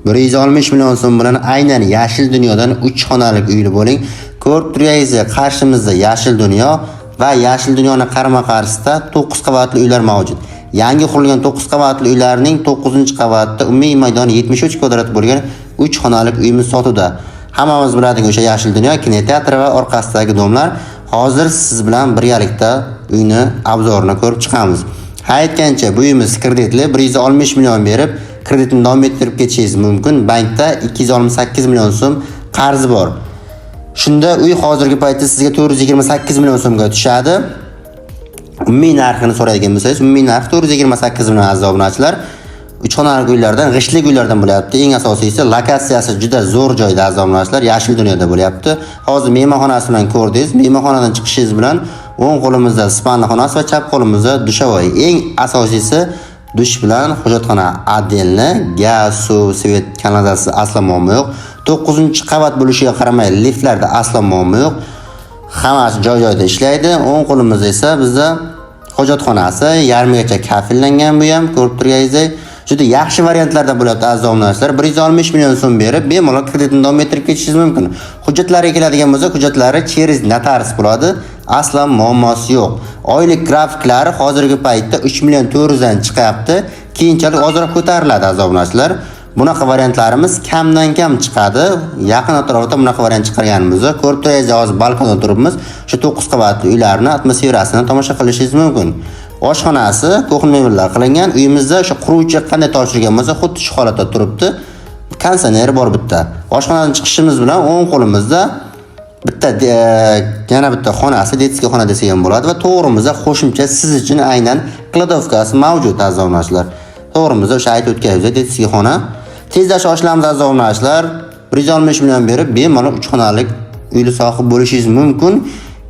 160 million so'm bilan aynan Yashil Dunyodan 3 xonalik uyli bo'ling. Ko'rib turganingizdek, qarshimizda Yashil Dunyo va Yashil Dunyoni qarama-qarshisida 9 qavatli uylar mavjud. Yangi qurilgan 9 qavatli uylarning 9-qavatida umumiy maydoni 73 kvadrat bo'lgan 3 xonalik uyimiz sotuvda. Hammamiz biladigan o'sha Yashil Dunyo kinoteatri va orqasidagi domlar. Hozir siz bilan birgalikda uyni обзор ini ko'rib chiqamiz. Ha, aytgancha, bu uyimiz kreditli, 160 million berib, kreditni davom ettirib ketishingiz mumkin. Bankda 268 million so'm qarzi bor. Shunda uy hozirgi paytda sizga 428 million so'mga tushadi. Umumiy narxini so'raydigan bo'lsangiz, umumiy narx 428 million, aziz obunachilar. 3 xonali uylardan, g'ishtlik uylardan bo'lyapti. Eng asosiysi, lokatsiyasi juda zo'r joyda, aziz obunachilar, Yashil Dunyoda bo'lyapti. Hozir mehmonxonasi bilan ko'rdingiz. Mehmonxonadan chiqishingiz bilan o'ng qo'limizda спальный xonasi va chap qo'limizda душевой. Eng asosiysi, dush bilan hojatxona отдельно, gaz, suv, свет, kanalizatsiya aslo muammo yo'q. 9-qavat bo'lishiga qaramay, liftlarda aslo muammo yo'q. Hammasi joy-joyida ishlaydi. O'ng qo'limizda esa bizda hojatxonasi yarmigacha kafellangan, bu ham ko'rib turganingizdek juda yaxshi variantlardan bo'lyapti, aziz obunachilar. 160 million so'm berib, bemalol kreditni davom ettirib ketishingiz mumkin. Hujjatlariga keladigan bo'lsak, hujjatlari через notarius bo'ladi. Aslo muammosi yo'q. Oylik grafiklari hozirgi paytda 3 million 400 dan chiqyapti. Keyinchalik ozroq ko'tariladi, aziz obunachilar. Bunaqa variantlarimiz kamdan kam chiqadi. Yaqin atrofda bunaqa variant chiqarganimizni ko'rib turganingizdek, hozir balkonda turibmiz. Shu 9 qavatli uylarni atmosferasini tomosha qilishingiz mumkin. Oshxonasi кухня mebellar qilingan. Uyimizda o'sha quruvchi qanday topshirgan bo'lsa, xuddi shu holatda turibdi. Konditsioner bor bitta. Oshxonadan chiqishimiz bilan o'ng qo'limizda bitta yana bitta xonasi, детский xona desak ham bo'ladi va to'g'rimizda qo'shimcha siz uchun aynan кладовка si mavjud, aziz obunachilar. To'g'rimizda o'sha aytib o'tganimizdek детский xona. Tezda shoshilamiz, aziz obunachilar. 160 million berib, bemalol 3 xonalik uyli sohib bo'lishingiz mumkin.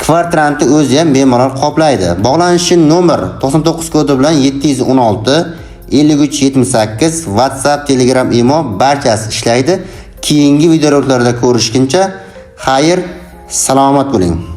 Kvartirantni o'zi ham bemalol qoplaydi. Bog'lanish uchun nomer 99 kodi bilan 716 53 78, WhatsApp, Telegram, Imo barchasi ishlaydi. Keyingi videoroliklarda ko'rishguncha xayr, salomat bo'ling.